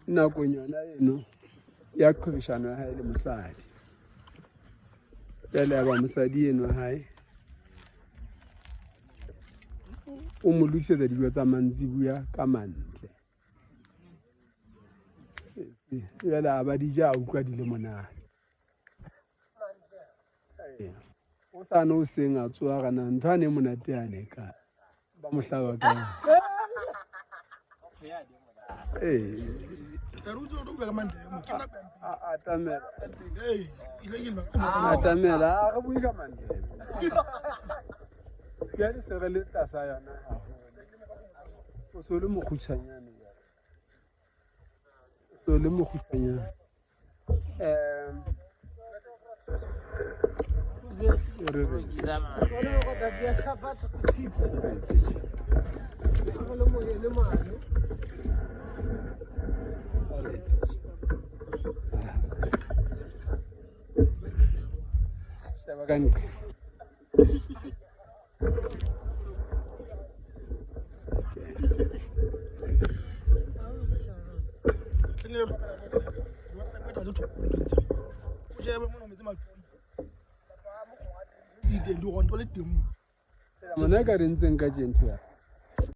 Nakong yona eno ya qhwebeshano ya hae le mosadi. Jwale ya ba mosadi eno hae o mo lokisetsa dijo tsa mantsibuya ka mantle. Jwale a ba di ja a utlwa di le monate. O sa ne o seng a tsoha gana ntho a ne monate yane ka ba mo hlaba ka. Ee. Atamela. Atamela a re bue ka mandlebe. Jwale se re le tlasa yona haholo. O so le mokgutshwanyane jwale. O so le mokgutshwanyane. Sheba ka ntle. Mona e ka re ntseng ka tje ntho ya.